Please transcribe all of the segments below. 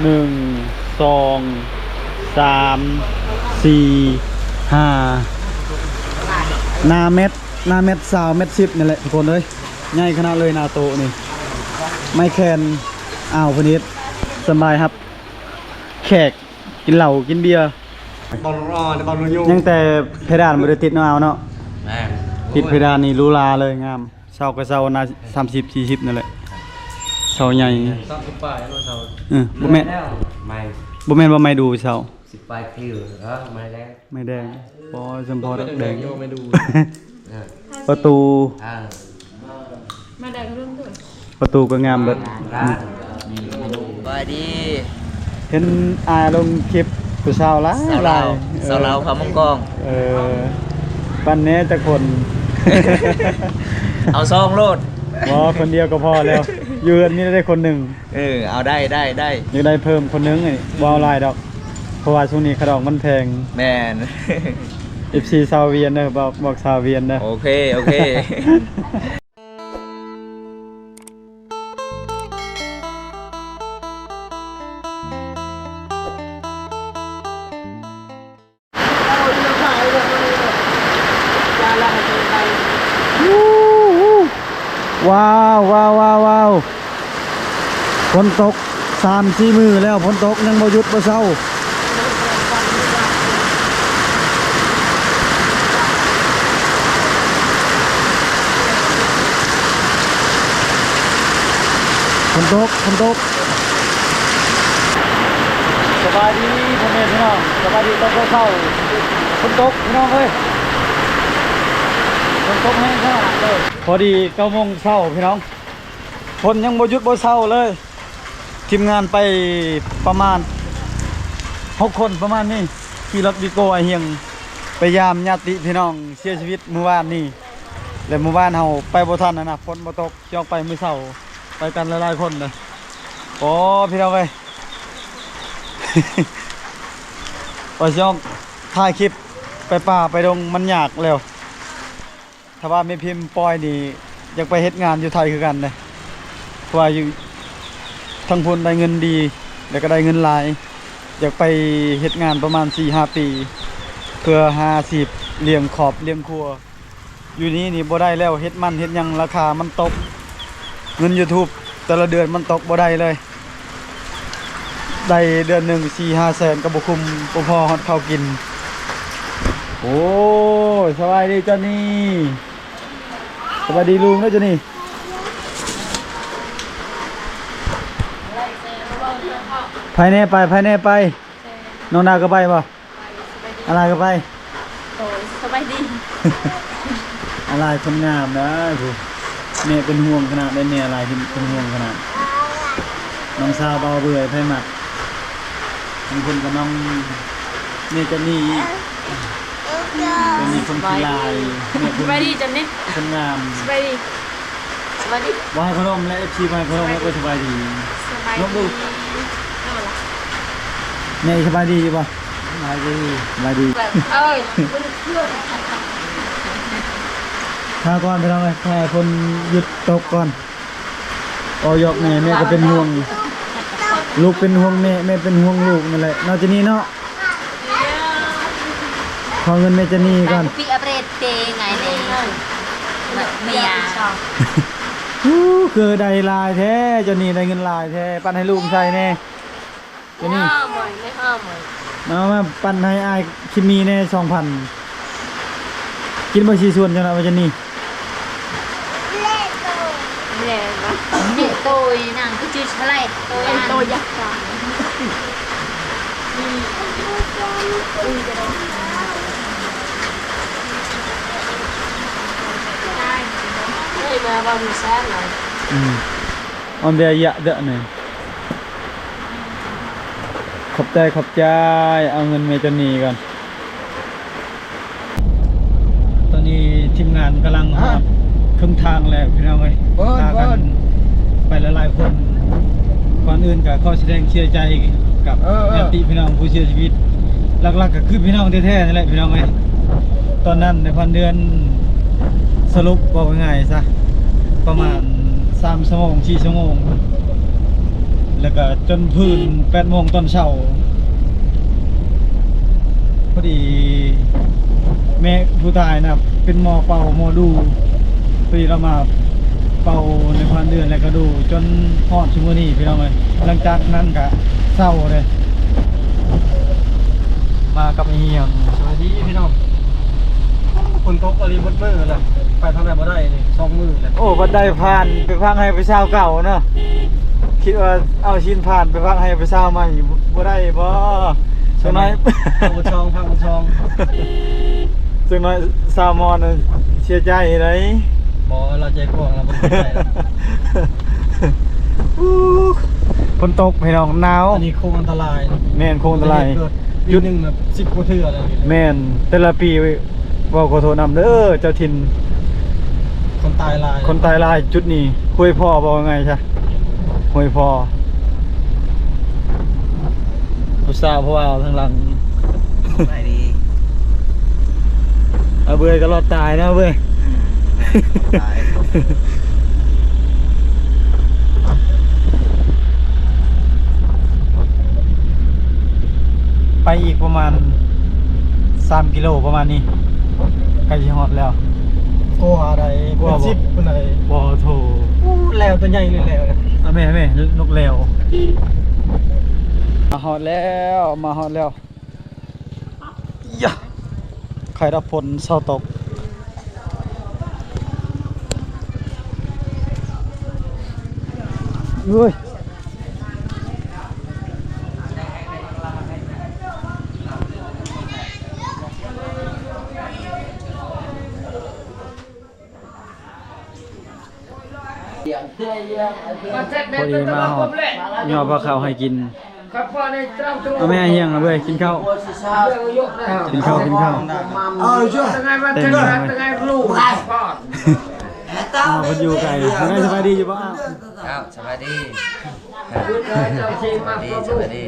ໜຶ່ງ ສອງ ສາມ ສີ່ ຫ້າ ໜ້າແມັດ ໜ້າແມັດຊາວ ແມັດສິບນີ້ແຫຼະທຸກຄົນເອີຍ. ໃຫຍ່ຂະໜາດເລີຍໜ້າໂຕະນີ້. ໄມ້ແຄນ ອ້າວ ເພິ່ນເຮັດສະບາຍຮັບແຂກ ກິນເຫຼົ້າກິນເບຍ. ຍັງແຕ່ເພດານບໍ່ໄດ້ຕິດເນາະ ອ້າວເນາະ. ແມ່ນ. ຕິດເພດານນີ້ຫຼູຫຼາເລີຍ ງາມ. ເສົາກໍເສົາໜ້າສາມສິບ ສີ່ສິບນັ້ນແຫຼະ ເສົາໃຫຍ່. ສາມສິບປາຍເນາະເສົາ. ເອີ ບໍ່ແມ່ນ ບໍ່ແມ່ນວ່າໄມ້ດູ່ເສົາ ສິບປາຍຄິວ. ເອີ ໄມ້ແດງ ໄມ້ແດງ. ໂອ້ຍ ສົມພໍດອກແດງ. ປະຕູ ເອີ ມາໄດ້ເລື່ອງເດີ ປະຕູກໍງາມເບິດ. ສະບາຍດີ. ເຫັນອ້າຍລົງຄລິບຜູ້ສາວຫຼາຍ ສາວລາວ ຫຼາຍ. ເອີ ສາວລາວພາມົງກອງ. ເອີ ປັນແດ່ຈັກຄົນ. ເອົາສອງໂລດ. ບໍ່ ຄົນດຽວກໍພໍແລ້ວ ຢູ່ເຮືອນມີແຕ່ຄົນໜຶ່ງ. ເອີ ເອົາ ໄດ້ ໄດ້ ໄດ້. ຢາກໄດ້ເພີ່ມຄົນໜຶ່ງ ບໍ່ເອົາຫຼາຍດອກ ເພາະວ່າຊ່ວງນີ້ຂະດອງມັນແພງ. ແມ່ນ. ເອັຟຊີຊາວວຽນເດີ ບອກ ບອກຊາວວຽນເດີ. ໂອເຄ ໂອເຄ. ວ້າວ ວ້າວ ວ້າວ ວ້າວ. ຝົນຕົກສາມສີ່ມື້ແລ້ວ ຝົນຕົກຍັງບໍ່ຢຸດບໍ່ເຊົາ. ຝົນຕົກ ຝົນຕົກ. ສະບາຍດີພໍ່ແມ່ພີ່ນ້ອງ ສະບາຍດີຕອນເຊົ້າໆ. ຝົນຕົກພີ່ນ້ອງເອີຍ ຝົນຕົກແຮງຂະໜາດເລີຍ. ພໍດີເກົ້າໂມງເຊົ້າພີ່ນ້ອງ ຝົນຍັງບໍ່ຢຸດບໍ່ເຊົາເລີຍ. ທີມງານໄປປະມານຫົກຄົນປະມານນີ້ ຂີ່ລົດວີໂກ້ອ້າຍຮຽງ ໄປຢາມຍາດຕິພີ່ນ້ອງເສຍຊີວິດມື້ວານນີ້ ແລະມື້ວານເຮົາໄປບໍ່ທັນຫັ້ນນະ ຝົນບໍ່ຕົກ ຊິອອກໄປມື້ເຊົ້າ ໄປກັນຫຼາຍໆຄົນເດີ. ໂອ້ ພີ່ນ້ອງເອີຍ ວ່າຊິອອກຖ່າຍຄລິບໄປປ່າໄປດົງ ມັນຍາກແລ້ວ. ຖ້າວ່າແມ່ພິມປ່ອຍນີ້ ຢາກໄປເຮັດງານຢູ່ໄທຄືກັນເດ້ ເພາະວ່າຢູ່ທາງພຸ້ນໄດ້ເງິນດີ ແລ້ວກໍໄດ້ເງິນຫຼາຍ. ຢາກໄປເຮັດງານປະມານສີ່ຫ້າປີ ເພື່ອຫາອາຊີບລ້ຽງຄອບລ້ຽງຄົວ. ຢູ່ນີ້ນີ້ບໍ່ໄດ້ແລ້ວ ເຮັດມັນເຮັດຫຍັງລາຄາມັນຕົກ ເງິນຢູທູບແຕ່ລະເດືອນມັນຕົກ ບໍ່ໄດ້ເລີຍ. ໄດ້ເດືອນໜຶ່ງສີ່ຫ້າແສນກໍບໍ່ຄຸ້ມ ບໍ່ພໍຮອດເຂົ້າກິນ. ໂອ້ຍ ສະບາຍດີຈອນນີ. ສະບາຍດີລຸງເດີຈອນນີ. ໃຜແດ່ໄປ ໃຜແດ່ໄປ. ນ້ອງດາວກໍໄປບໍ່? ອາລາຍກໍໄປ. ໂດຍ ສະບາຍດີ. ອາລາຍຄົນງາມນະ ຜູ້ ແມ່ເປັນຫ່ວງຂະໜາດໃດ ແມ່ອາລາຍເປັນຫ່ວງຂະໜາດ. ນ້ອງສາວເບົາເບື່ອຍ ໃຜມັກ. ທາງພຸ້ນກໍນ້ອງ ແມ່ຈອນນີອີກ. ຈອນນີຄົນຂີ້ລາຍ. ແມ່ເພິ່ນ ສະບາຍດີຈອນນີ ຄົນງາມ. ສະບາຍດີ. ສະບາຍດີ. ໄຫວ້ເຄົາລົມ ແລະ ເອັຟຊີ ໄຫວ້ເຄົາລົມ ແລ້ວກໍສະບາຍດີ. ສະບາຍດີ. ແມ່ສະບາຍດີຢູ່ບໍ່? ສະບາຍດີ. ສະບາຍດີ. ເອີ ຖ້າກ່ອນພີ່ນ້ອງເອີຍ ຖ້າໃຫ້ເພິ່ນຢຸດຕົກກ່ອນ. ເວົ້າຢອກແມ່ ແມ່ກໍເປັນຫ່ວງ ລູກເປັນຫ່ວງແມ່ ແມ່ເປັນຫ່ວງລູກນັ້ນແຫຼະເນາະ ຈອນນີເນາະ. ຂໍເງິນແມ່ຈອນນີກ່ອນ. ອູ້ ຄືໄດ້ຫຼາຍແທ້ ຈອນນີໄດ້ເງິນຫຼາຍແທ້ ປັນໃຫ້ລຸງໃສ່ແດ່. ຈອນນີ ມາ ມາ ປັນໃຫ້ອ້າຍຄິມມີແດ່ສອງພັນ. ກິນບໍ່ ຊິຊວນເຈົ້ານະວ່າຈອນນີ. ແຫຼະ ໂຕຍນາງຄືຈື່ສະໄລ ໂຕຍ ໂຕຍ ເອີຍ ມາເວົ້ານຳຊານ. ອືມ ອອນເວຍະເດະນີ້. ຂອບໃຈ ຂອບໃຈ. ເອົາເງິນແມ່ຈອນນີກ່ອນ. ຕອນນີ້ທີມງານກຳລັງຮອດເຄິ່ງທາງແລ້ວພີ່ນ້ອງເອີຍ ພາກັນໄປຫຼາຍໆຄົນ. ກ່ອນອື່ນກໍຂໍສະແດງເສຍໃຈກັບ ເອີ ເອີ ຍາດຕິພີ່ນ້ອງຜູ້ເສຍຊີວິດ ຫຼັກໆກໍຄືພີ່ນ້ອງແທ້ໆນັ້ນແຫຼະພີ່ນ້ອງເອີຍ. ຕອນນັ້ນໃນພັນເດືອນສະຫຼຸບ ເວົ້າງ່າຍໆຊະ ປະມານສາມຊົ່ວໂມງ ສີ່ຊົ່ວໂມງ ແລ້ວກໍຈົນພື້ນແປດໂມງຕອນເຊົ້າ. ພໍດີແມ່ຜູ້ຕາຍນະ ເປັນໝໍເປົ່າໝໍດູ, ພໍດີລາວມາເປົ່າໃນຜ່ານເດືອນ ແລ້ວກໍດູຈົນຮອດຊຸມື້ນີ້ ພີ່ນ້ອງເອີຍ. ຫຼັງຈາກນັ້ນກໍເຊົາເດ້. ມາກັບອີ່ຫຍັງ? ສະບາຍດີພີ່ນ້ອງ. ຝົນຕົກອີ່ຫຼີໝົດມື້ແລ້ວ, ໄປທາງໃດບໍ່ໄດ້ນີ້ ສອງມື້ແລ້ວ. ໂອ້ ບັດໄດ້ຜ່ານໄປພັກໃຫ້ຜູ້ສາວເກົ່າເນາະ, ຄິດວ່າເອົາຊິນຜ່ານໄປພັກໃຫ້ຜູ້ສາວໃໝ່ ບໍ່ໄດ້ບໍ່? ຈັກໜ້ອຍ ພັກບໍ່ຊອງ ພັກບໍ່ຊອງ. ຈັກໜ້ອຍສາວມອນເສຍໃຈໃດ໋. ບໍ່ ລາວໃຈກວ້າງ ລາວບໍ່ເສຍໃຈດອກ. ຝົນຕົກພີ່ນ້ອງ ໜາວ. ອັນນີ້ໂຄ້ງອັນຕະລາຍ. ແມ່ນ ໂຄ້ງອັນຕະລາຍ. ເກີດປີໜຶ່ງແບບສິບກວ່າເທື່ອແລ້ວນີ້. ແມ່ນ ແຕ່ລະປີ ເວົ້າຂໍໂທດນຳເດີເຈົ້າຖິ່ນ. ຄົນຕາຍຫຼາຍ ຄົນຕາຍຫຼາຍຈຸດນີ້. ຫ້ວຍພໍ ເວົ້າງ່າຍຊະ ຫ້ວຍພໍ. ຜູ້ສາວຜູ້ບ່າວທາງຫຼັງ. ສະບາຍດີ. ອາເບື່ອຍກໍລອດຕາຍນະເວີຍ. ອືມ ຕາຍ. ໄປອີກປະມານສາມກິໂລປະມານນີ້ ໃກ້ຊິຮອດແລ້ວ. ກວ່າໃດ໋ ກວ່າ ເປັນສິບພຸ້ນໃດ໋. ບໍ່ໂທ. ໂອ້ ແລ້ວຕົວໃຫຍ່ເລີຍແລ້ວ. ອາ ແມ່ ແມ່ ນົກແລ້ວ. ມາຮອດແລ້ວ ມາຮອດແລ້ວ. ຢາ ໄຄດອກຝົນເຊົາຕົກ. ເອີຍ ພໍດີມາຮອດ ຍໍພາເຂົ້າໃຫ້ກິນ. ເອົາແມ່ຫຽງລະເວີຍ ກິນເຂົ້າ ກິນເຂົ້າ ກິນເຂົ້າ. ເອີ ເຈົ້າ ເຕັມເລີຍ. ອ້າວ ເພິ່ນຢູ່ໄກ. ສະບາຍດີຢູ່ບໍ່? ອ້າວ ເຈົ້າ ສະບາຍດີ ສະບາຍດີ ສະບາຍດີ.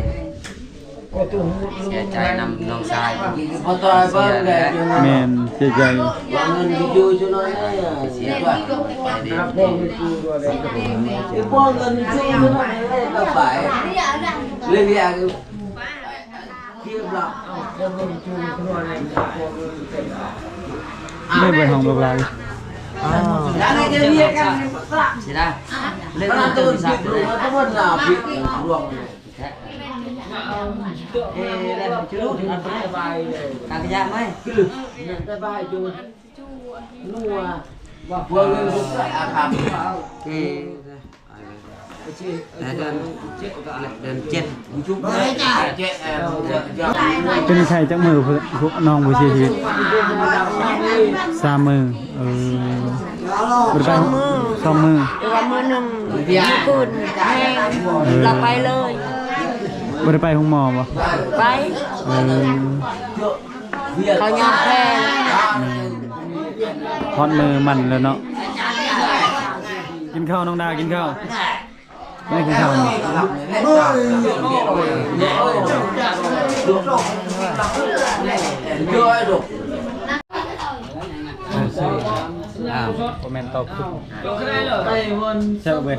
ເສຍໃຈນຳນ້ອງຊາຍ ເສຍແລ້ວ. ແມ່ນ ເສຍໃຈ. ແມ່ນເບິດຫ້ອງບັກຫຼາຍ. ເປັນໄຂ້ຈັກມື້ ນ້ອງຜູ້ເສຍຊີວິດ? ສາມມື້. ເອີ ບໍ່ໄດ້ໄປ ສອງມື້ ແຕ່ວ່າມື້ໜຶ່ງດີຂຶ້ນແຮງ ເອີ ລະໄປເລີຍ. ບໍ່ໄດ້ໄປໂຮງໝໍບໍ່? ໄປ. ເອີ ເຂົາຍາມແພ້. ແມ່ນ ຮອດມື້ມັນແລ້ວເນາະ. ກິນເຂົ້າ ນ້ອງດາ ກິນເຂົ້າ. ໄດ້ກິນເຂົ້າ. ເຂົ້າຊື່ ອ້າວ ບໍ່ແມ່ນເຕົ້າຄຸກ. ແຊບເວີຍ.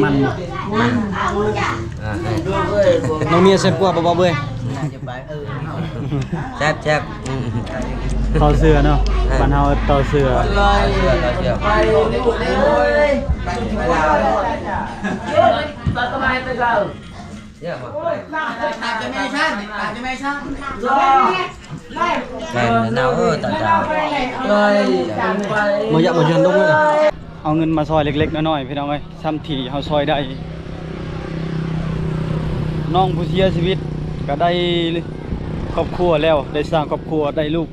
ມັນບໍ່? ອ່າ ນ້ອງເມຍແຊບກວ່າບໍ່ເວີຍ? ແຊບໆ. ຕໍ່ເສືອເນາະ. ເອີ ບ້ານເຮົາຕໍ່ເສືອ. ຕໍ່ເສືອ ຕໍ່ເສືອ. ແມ່ນເນາະ ເອີ ຕາ ຕາ ບໍ່ຢາກບໍ່ຍອນລົງເລີຍ. ເອົາເງິນມາຊ່ອຍເລັກໆນ້ອຍໆ ພີ່ນ້ອງເອີຍ, ສ່ຳທີ່ເຮົາຊ່ອຍໄດ້. ນ້ອງຜູ້ເສຍຊີວິດກໍໄດ້ຄອບຄົວແລ້ວ, ໄດ້ສ້າງຄອບຄົວ, ໄດ້ລູກ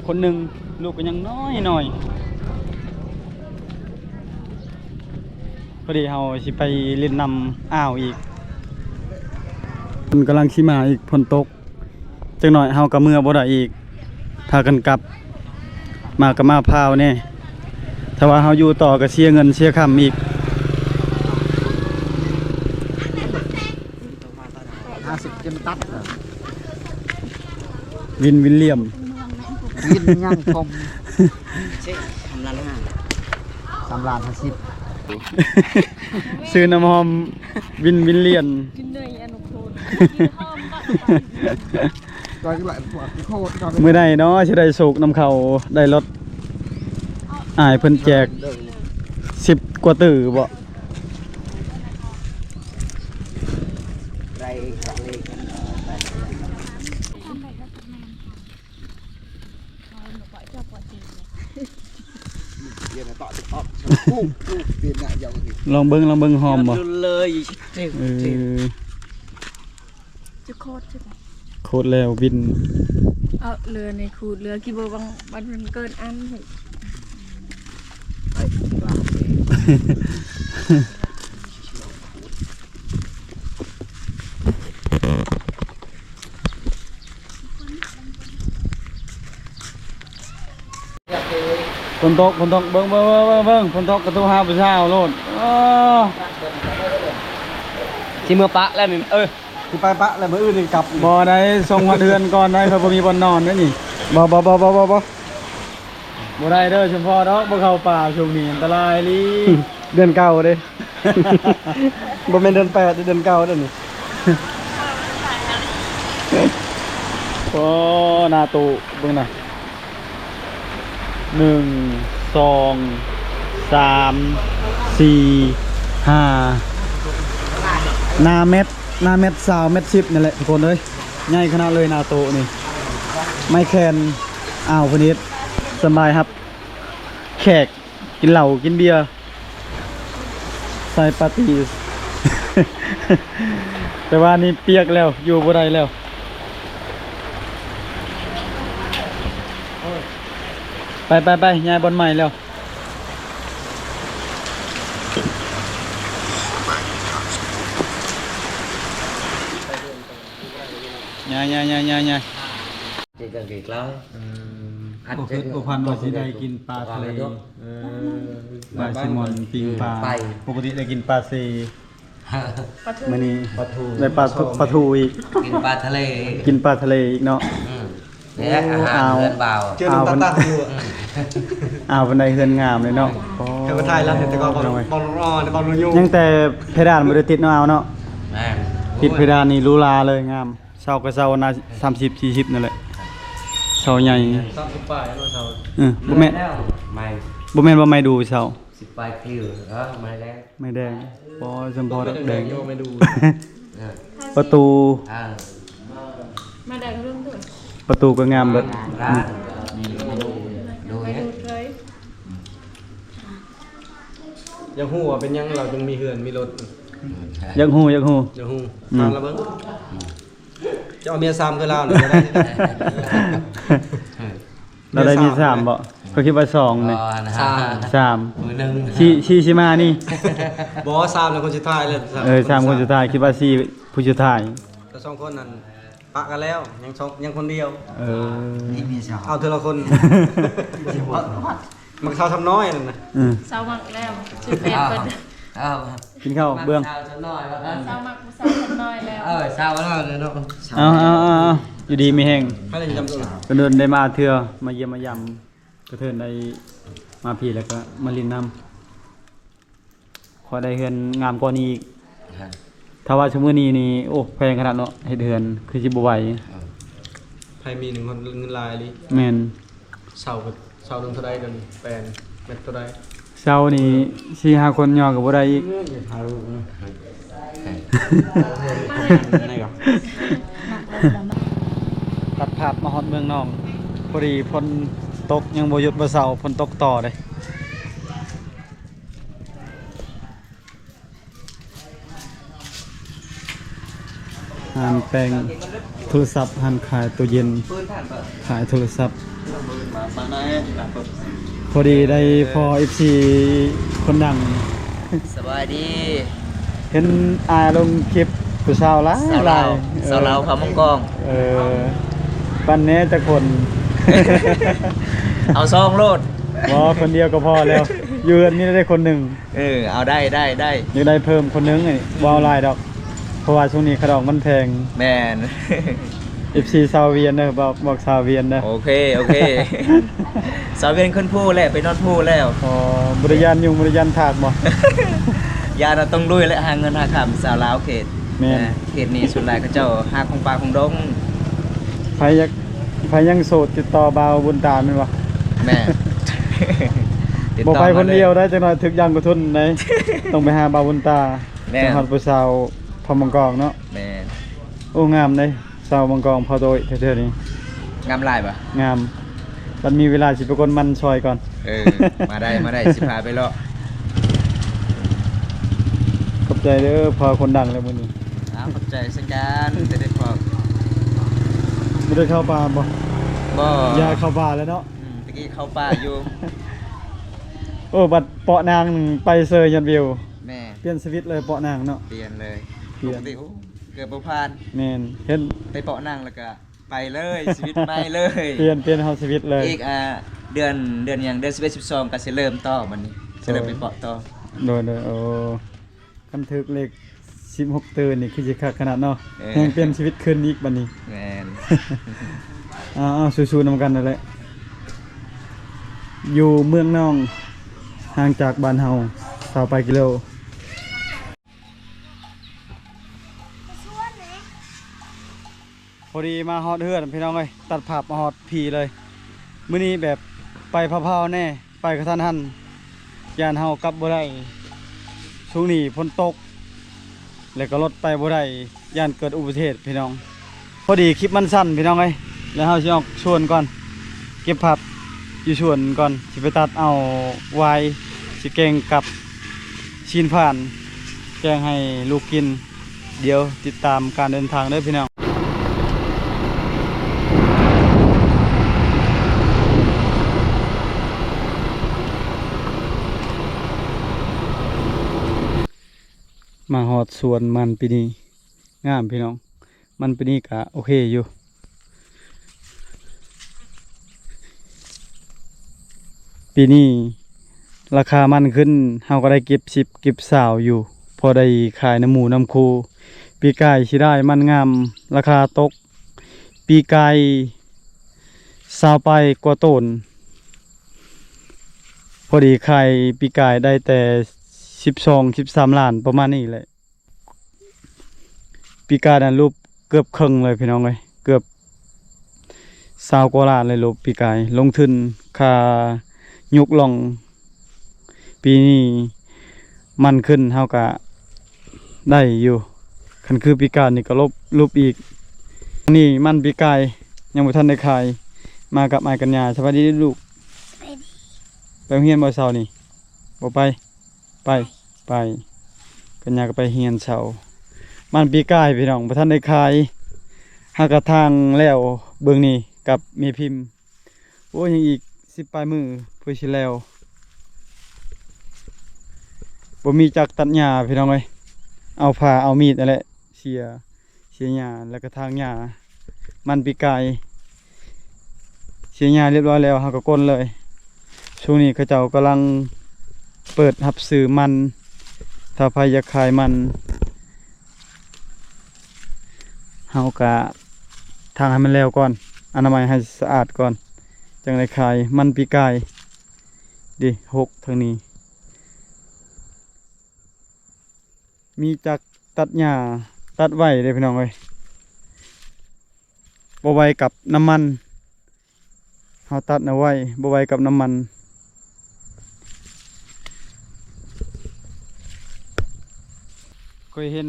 ຄົນໜຶ່ງ, ລູກກໍຍັງນ້ອຍໆ. ພໍດີເຮົາຊິໄປຫຼິ້ນນ້ຳອ່າວອີກ, ເພິ່ນກຳລັງຊິມາອີກ, ຝົນຕົກ. ຈັກໜ້ອຍເຮົາກໍເມືອບໍ່ໄດ້ອີກ, ພາກັນກັບ, ມາກໍມາພ້າວແດ່. ຖ້າວ່າເຮົາຢູ່ຕໍ່ກໍເສຍເງິນເສຍຄຳອີກ. ຫ້າສິບເຈັດຕັດ ວິນ ວິນລຽມ ວິນຍັງຄົມ ສາມລ້ານຫ້າ ສາມລ້ານຫ້າສິບ. ຊື້ນ້ຳຫອມວິນ ວິນລຽນ ກິນເນີຍອະນຸໂຄນ ກິນຫອມບັກ ມື້ໃດເນາະຊິໄດ້ໂຊກນຳເຂົາ ໄດ້ລົດ ອ້າຍເພິ່ນແຈກສິບກວ່າຕື້ບໍ? ລອງເບິ່ງ ລອງເບິ່ງ ຫອມບໍ່? ເອີ ຈະຂອດ ຂອດແລ້ວວິນ ເອົາເຫຼືອໃນຂູດເຫຼືອກິນບໍ່ບັງ ມັນເກີນອັນ. ຝົນຕົກ ຝົນຕົກ ເບິ່ງ ເບິ່ງ ເບິ່ງ ເບິ່ງ ຝົນຕົກກະໂທຫາຜູ້ສາວໂລດ. ເອີ ຊິເມືອປະແລ້ວນີ້ ເອີ ຊິໄປປະແລ້ວ ມື້ອື່ນນີ້ກັບ. ບໍ່ໄດ້ ສົ່ງຮອດເຮືອນກ່ອນໄດ້ ເພາະບໍ່ມີບ່ອນນອນເດ້ນີ້. ບໍ່ ບໍ່ ບໍ່ ບໍ່ ບໍ່ ບໍ່ໄດ້ເດີ ຊຸມພໍດອກ ບໍ່ເຂົ້າປ່າຊ່ວງນີ້ອັນຕະລາຍອີ່ຫຼີ. ເດືອນເກົ້າເດ້ ບໍ່ແມ່ນເດືອນແປດເດ້ ເດືອນເກົ້າເດ້ນີ້. ໂອ້ ໜ້າຕູ້ເບິ່ງນະ ໜຶ່ງ ສອງ ສາມ ສີ່ ຫ້າ ໜ້າແມັດ ໜ້າແມັດຊາວ ແມັດສິບນີ້ແຫຼະທຸກຄົນເອີຍ. ໃຫຍ່ຂະໜາດເລີຍໜ້າໂຕະນີ້. ໄມ້ແຂນອ່າວເພິ່ນເຮັດ ສະບາຍຮັບແຂກ ກິນເຫຼົ້າກິນເບຍ ໃສ່ປາຕີ. ແຕ່ວ່ານີ້ປຽກແລ້ວ ຢູ່ບໍ່ໄດ້ແລ້ວ. ໄປ ໄປ ໄປ ຍ້າຍບ່ອນໃໝ່ແລ້ວ. ຍ້າຍ ຍ້າຍ ຍ້າຍ ຍ້າຍ ຍ້າຍ. ເຈັດການເກງລາວ ເອີ ບໍ່ຄິດບໍ່ຝັນວ່າຊິໄດ້ກິນປາທະເລ. ເອີ ປາແຊມອນ ປີ້ງປາ ໄປ ປົກກະຕິໄດ້ກິນປາເຊ ປາທູ ມື້ນີ້ປາທູ ໄດ້ປາ ປາທູອີກ ກິນປາທະເລ ກິນປາທະເລອີກເນາະ. ອືມ ແລະອາຫານເຮືອນບ່າວ ເຈີນ້ຳຕານຢູ່. ອືມ ອ້າວ ເພິ່ນໄດ້ເຮືອນງາມເລີຍເນາະ. ໂອ້ ແຕ່ວ່າຖ່າຍແລ້ວ ແຕ່ກໍບໍ່ ບໍ່ ບໍ່ ຍັງແຕ່ເພດານບໍ່ໄດ້ຕິດເນາະ ອ້າວເນາະ. ແມ່ນ ຕິດເພດານນີ້ຫຼູຫຼາເລີຍ ງາມ. ເສົາກໍເສົາໜ້າສາມສິບ ສີ່ສິບນັ້ນແຫຼະ ເສົາໃຫຍ່ ສາມສິບປາຍເນາະເສົາ. ເອີ ບໍ່ແມ່ນ ບໍ່ແມ່ນວ່າໄມ້ດູ່ເສົາ ສິບປາຍຄິວ ເອີ ໄມ້ແດງ ໄມ້ແດງ. ໂອ້ຍ ສົມພໍດອກແດງ ໄມ້ດູ່ ເອີ ປະຕູ ເອີ ໄມ້ແດງເລື່ອງເດີ ປະຕູກໍງາມເບິດ. ອືມ ຢາກຮູ້ວ່າເປັນຫຍັງລາວຈຶ່ງມີເຮືອນມີລົດ. ຢາກຮູ້ ຢາກຮູ້ ຢາກຮູ້ ອືມ ຖາມລາວເບິ່ງ. ຈະເອົາເມຍສາມຄືລາວນີ້ກໍໄດ້. ລາວໄດ້ມີສາມບໍ່? ຂ້ອຍຄິດວ່າສອງນີ້ ສາມ ສາມ ມື້ໜຶ່ງ ສີ່ ສີ່ຊິມານີ້. ບໍ່ ສາມແລ້ວຄົນສຸດທ້າຍເລີຍ. ເອີ ສາມຄົນສຸດທ້າຍ ຄິດວ່າສີ່ຜູ້ສຸດທ້າຍ. ແຕ່ສອງຄົນນັ້ນປະກັນແລ້ວ ຍັງສອງ ຍັງຄົນດຽວ. ເອີ ເອົາເທື່ອລະຄົນ. ມັກສາວຊຳນ້ອຍນັ້ນນະ. ອືມ ສາວມັກແລ້ວ ຊິເປັນເພິ່ນ. ເອົາ ກິນເຂົ້າເບື້ອງ ສາວຊຳນ້ອຍວ່າ ເອີ ສາວມັກຜູ້ສາວຊຳນ້ອຍແລ້ວ. ເອີ ສາວນ້ອຍເນາະ. ເອົາ ເອົາ ເອົາ ເອົາ ຢູ່ດີມີແຮງ ເພິ່ນດົນໄດ້ມາເທື່ອ ມາຢ້ຽມມາຢາມ ກະເທີນໄດ້ມາພີ້ ແລ້ວກະມາຫຼິ້ນນຳ. ຂໍໄດ້ເຮືອນງາມກວ່ານີ້ອີກ. ຖ້າວ່າຊຸມື້ນີ້ນີ້ ໂອ້ ແພງຂະໜາດເນາະ ເຮັດເຮືອນຄືຊິບໍ່ໄຫວ. ເອີ ໃຜມີເງິນ ເງິນຫຼາຍອີ່ຫຼີ. ແມ່ນ ເຊົ່າ ເຊົ່າເດືອນເທົ່າໃດ ເດືອນແປນແມັດເທົ່າໃດ? ເຊົ່ານີ້ສີ່ຫ້າຄົນຍໍກໍບໍ່ໄດ້ອີກ. ຕັດພາບມາຮອດເມືອງນອງ ພໍດີຝົນຕົກຍັງບໍ່ຢຸດບໍ່ເຊົາ ຝົນຕົກຕໍ່ເດ້. ຮ້ານແປງໂທລະສັບ ຮ້ານຂາຍຕູ້ເຢັນ ຂາຍໂທລະສັບ. ພໍດີໄດ້ພໍ້ເອັຟຊີຄົນດັງ. ສະບາຍດີ. ເຫັນອ້າຍລົງຄລິບຜູ້ສາວຫຼາຍ ສາວລາວ ຫຼາຍ. ເອີ ສາວລາວຂາວມອງກອງ. ເອີ ປັນແດ່ຈັກຄົນ. ເອົາສອງໂລດ. ບໍ່ ຄົນດຽວກໍພໍແລ້ວ ຢູ່ເຮືອນມີແຕ່ຄົນໜຶ່ງ. ເອີ ເອົາໄດ້ ໄດ້ ໄດ້. ຢາກໄດ້ເພີ່ມຄົນໜຶ່ງ ເວົ້າຫຼາຍດອກ ເພາະວ່າຊ່ວງນີ້ຂະດອງມັນແພງ. ແມ່ນ. ເອັຟຊີຊາວວຽງເດີ ບອກ ບອກຊາວວຽງເດີ. ໂອເຄ ໂອເຄ ຊາວວຽງຂຶ້ນພູແລ້ວ ໄປນອນພູແລ້ວ. ອໍ ບໍ່ໄດ້ຢ້ານຍຸງ ບໍ່ໄດ້ຢ້ານທາກບໍ່? ຢ້ານ ເຮົາຕ້ອງລຸຍແຫຼະ ຫາເງິນຫາຄຳ ຊາວລາວເຂດ. ແມ່ນ ເອີ ເຂດນີ້ສ່ວນຫຼາຍເຂົາເຈົ້າຫາຂອງປ່າຂອງດົງ. ໃຜຢາກ ໃຜຍັງໂສດ ຕິດຕໍ່ບ່າວບຸນຕາແມ່ນບໍ່? ແມ່ນ ຕິດຕໍ່ມາເລີຍ. ບໍ່ໄປຄົນດຽວໄດ້ ຈັກໜ້ອຍຖືກຢາງກະທຸນໄດ໋. ຕ້ອງໄປຫາບ່າວບຸນຕາ. ແມ່ນ ຈັ່ງຮອດຜູ້ສາວເຜົ່າມັງກອງເນາະ. ແມ່ນ ໂອ້ ງາມເດ້ ສາວມັງກອງເຜົ່າໂຕຍແທ້ໆນີ້. ງາມຫຼາຍບໍ່? ງາມ. ບັດມີເວລາຊິໄປກົນມັນຊ່ອຍກ່ອນ. ເອີ ມາໄດ້ ມາໄດ້ ຊິພາໄປເລາະ. ຂອບໃຈເດີ ພໍຄົນດັງແລ້ວມື້ນີ້. ອ້າວ ຂອບໃຈເຊັ່ນກັນ ທີ່ໄດ້ພໍ. ບໍ່ໄດ້ເຂົ້າປ່າບໍ່? ບໍ່ ຢ່າເຂົ້າປ່າແລ້ວເນາະ. ອືມ ຕະກີ້ເຂົ້າປ່າຢູ່. ໂອ້ ບັດເປາະນາງໄປເຊີຍຍອດວິວ. ແມ່ນ ປ່ຽນຊີວິດເລີຍ ເປາະນາງເນາະ. ປ່ຽນເລີຍ ປ່ຽນ ປົກກະຕິ ໂອ້ ເກືອບບໍ່ຜ່ານ. ແມ່ນ ເຫັນ ໄປເປາະນາງແລ້ວກະໄປເລີຍ ຊີວິດໃໝ່ເລີຍ. ປ່ຽນ ປ່ຽນເຮົາຊີວິດເລີຍ. ອີກ ອ່າ ເດືອນ ເດືອນຫຍັງ ເດືອນສິບເອັດ ສິບສອງ ກະຊິເລີ່ມຕໍ່ ບັດນີ້ຊິເລີ່ມໄປເປາະຕໍ່. ໂດຍ ໂດຍ ໂອ້ ຄັນຖືກເລກສິບຫົກຕື່ນນີ້ຄືຊິຄັກຂະໜາດເນາະ. ເອີ ແຮ່ງປ່ຽນຊີວິດຄືນອີກບັດນີ້. ແມ່ນ ເອົາໆ ສູ້ໆນຳກັນນັ້ນແຫຼະ. ຢູ່ເມືອງນອງ ຫ່າງຈາກບ້ານເຮົາຊາວປາຍກິໂລ. ພໍດີມາຮອດເຮືອນພີ່ນ້ອງເອີຍ ຕັດພາບມາຮອດພີ້ເລີຍ. ມື້ນີ້ແບບໄປພາວໆແດ່ ໄປກະທັນຫັນ ຢ້ານເຮົາກັບບໍ່ໄດ້. ຊ່ວງນີ້ຝົນຕົກ ແລ້ວກໍລົດໄປບໍ່ໄດ້ ຢ້ານເກີດອຸບັດຕິເຫດພີ່ນ້ອງ. ພໍດີຄລິບມັນສັ້ນພີ່ນ້ອງເອີຍ ແລ້ວເຮົາຊິອອກສວນກ່ອນ ເກັບພາບຢູ່ສວນກ່ອນ ຊິໄປຕັດເອົາຫວາຍ ຊິແກງກັບຊີ້ນຝານ ແກງໃຫ້ລູກກິນ. ດຽວຕິດຕາມການເດີນທາງເດີພີ່ນ້ອງ. ມາຮອດສວນມັນປີນີ້ງາມພີ່ນ້ອງ. ມັນປີນີ້ກະໂອເຄຢູ່. ປີນີ້ລາຄາມັນຂຶ້ນ ເຮົາກໍໄດ້ເກັບສິບເກັບຊາວຢູ່ ພໍໄດ້ຂາຍນຳໝູ່ນຳຄູ່. ປີກາຍເສຍດາຍມັນງາມ ລາຄາຕົກ. ປີກາຍຊາວປາຍກວ່າໂຕນ ພໍດີຂາຍປີກາຍໄດ້ແຕ່ສິບສອງ ສິບສາມລ້ານ ປະມານນີ້ແຫຼະ. ປີກາຍນັ້ນຫຼຸບເກືອບເຄິ່ງເລີຍພີ່ນ້ອງເອີຍ ເກືອບຊາວກວ່າລ້ານເລີຍຫຼຸບປີກາຍ. ລົງທຶນຄ່າຍົກລ່ອງ ປີນີ້ມັນຂຶ້ນເຮົາກະໄດ້ຢູ່. ຄັນຄືປີກາຍນີ້ກະຫຼຸບ ຫຼຸບອີກ. ນີ້ມັນປີກາຍຍັງບໍ່ທັນໄດ້ຂາຍ. ມາກັບອ້າຍກັນຍາ. ສະບາຍດີລູກ. ສະບາຍດີ. ໄປໂຮງຮຽນບໍ່ເຊົ້ານີ້? ບໍ່ໄປ. ໄປ ໄປ ກັນຍາກໍໄປຮຽນເຊົ້າ. ມັນປີກາຍພີ່ນ້ອງ ບໍ່ທັນໄດ້ຂາຍ. ຫາກະທາງແລ້ວເບິ່ງນີ້ກັບແມ່ພິມ. ໂອ້ຍ ຍັງອີກສິບປາຍມື້ເພື່ອຊິແລ້ວ. ບໍ່ມີຈັກຕັດຫຍ້າພີ່ນ້ອງເອີຍ ເອົາພ້າເອົາມີດນັ້ນແຫຼະ ເສຍ ເສຍຫຍ້າ ແລ້ວກະຖາງຫຍ້າ. ມັນປີກາຍເສຍຫຍ້າລຽບຮ້ອຍແລ້ວ ເຮົາກໍກົນເລີຍ. ຊ່ວງນີ້ເຂົາເຈົ້າກຳລັງເປີດຮັບຊື້ມັນ ຖ້າໃຜຢາກຂາຍມັນ ເຮົາກະຖາງໃຫ້ມັນແລ້ວກ່ອນ ອະນາໄມໃຫ້ສະອາດກ່ອນ ຈັ່ງໄດ້ຂາຍ. ມັນປີກາຍເດ້ ຫົກທາງນີ້ ມີຈັກຕັດຫຍ້າ ຕັດໄວເດ້ພີ່ນ້ອງເອີຍ ບໍ່ໄວກັບນ້ຳມັນ. ເຮົາຕັດເອົາໄວ້ ບໍ່ໄວກັບນ້ຳມັນ. ຂ້ອຍເຫັນ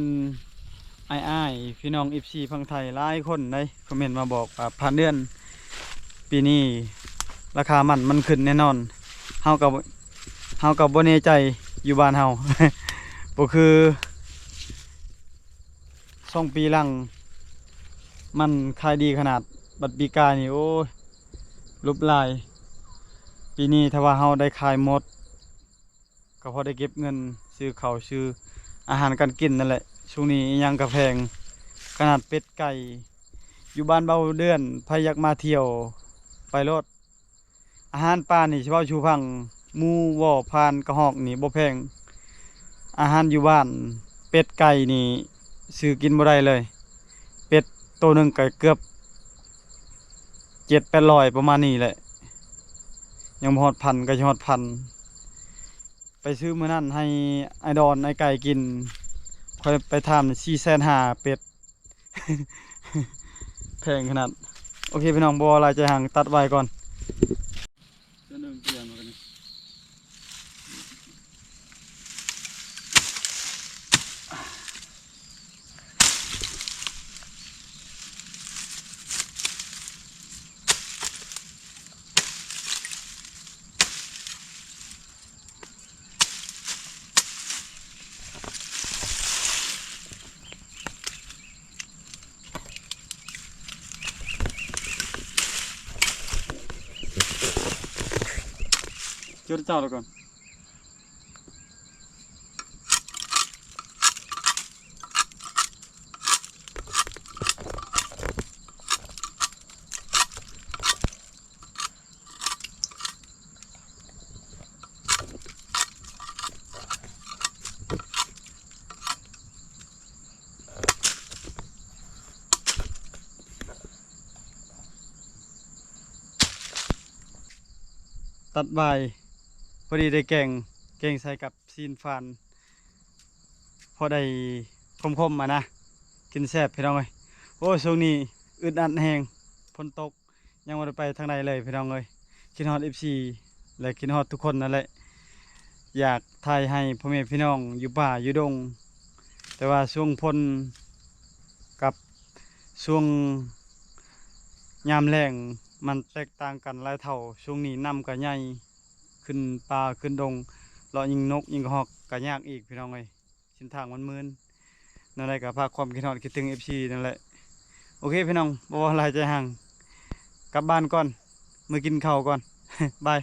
ອ້າຍໆ ພີ່ນ້ອງເອັຟຊີຝັ່ງໄທຫຼາຍຄົນໃດ ຄອມເມັນມາບອກວ່າຜ່ານເດືອນ ປີນີ້ລາຄາມັນ ມັນຂຶ້ນແນ່ນອນ. ເຮົາກໍ ເຮົາກໍບໍ່ແນ່ໃຈຢູ່ບ້ານເຮົາ ບໍ່ຄືສອງປີຫຼັງ ມັນຂາຍດີຂະໜາດ. ບັດປີກາຍນີ້ ໂອ້ຍ ຫຼຸບຫຼາຍ. ປີນີ້ຖ້າວ່າເຮົາໄດ້ຂາຍໝົດ ກໍພໍໄດ້ເກັບເງິນຊື້ເຂົ້າຊື້ອາຫານການກິນນັ້ນແຫຼະ. ຊ່ວງນີ້ອີ່ຫຍັງກໍແພງ ຂະໜາດເປັດໄກ່. ຢູ່ບ້ານເບົາເດືອນ ໃຜຢາກມາທ່ຽວໄປໂລດ. ອາຫານປ່ານີ້ຊິເວົ້າສູ່ຟັງ ໝູ ວໍ ພານ ກະຮອກນີ້ບໍ່ແພງ. ອາຫານຢູ່ບ້ານ ເປັດໄກ່ນີ້ຊື້ກິນບໍ່ໄດ້ເລີຍ. ເປັດໂຕໜຶ່ງກໍເກືອບ ເຈັດແປດຮ້ອຍປະມານນີ້ແຫຼະ ຍັງບໍ່ຮອດພັນ ກໍຊິຮອດພັນ. ໄປຊື້ມື້ນັ້ນໃຫ້ອ້າຍດອນ ອ້າຍໄກ່ກິນ ຂ້ອຍໄປຖາມສີ່ແສນຫ້າ ເປັດ ແພງຂະໜາດ. ໂອເຄພີ່ນ້ອງ ບໍ່ເວົ້າຫຼາຍໃຈຮັງ ຕັດໄວ້ກ່ອນ. ເຈົ້າລະກ່ອນ. ຕັດຫວາຍ ພໍດີໄດ້ແກງ ແກງໃສ່ກັບຊີ້ນຟານ ພໍໄດ້ຂົມໆ ອະນະ ກິນແຊບພີ່ນ້ອງເອີຍ. ໂອ້ຍ ຊ່ວງນີ້ອຶດອັດແຮງ ຝົນຕົກ ຍັງບໍ່ໄດ້ໄປທາງໃດເລີຍພີ່ນ້ອງເອີຍ. ຄິດຮອດເອັຟຊີ ແລະ ຄິດຮອດທຸກຄົນນັ້ນແຫຼະ ຢາກຖ່າຍໃຫ້ພໍ່ແມ່ພີ່ນ້ອງຢູ່ປ່າຢູ່ດົງ ແຕ່ວ່າຊ່ວງຝົນກັບຊ່ວງຍາມແລ້ງມັນແຕກຕ່າງກັນຫຼາຍເທົ່າ. ຊ່ວງນີ້ນ້ຳກໍໃຫຍ່ ຂຶ້ນປ່າຂຶ້ນດົງ ເລາະຍິງນົກຍິງກະຮອກກໍຍາກອີກພີ່ນ້ອງເອີຍ. ເສັ້ນທາງມັນມື່ນ ແນວໃດກໍຝາກຄວາມຄິດຮອດຄິດເຖິງເອັຟຊີນັ້ນແຫຼະ. ໂອເຄພີ່ນ້ອງ ບໍ່ເວົ້າຫຼາຍໃຈຮັງ ກັບບ້ານກ່ອນ ເມືອກິນເຂົ້າກ່ອນ ບາຍ.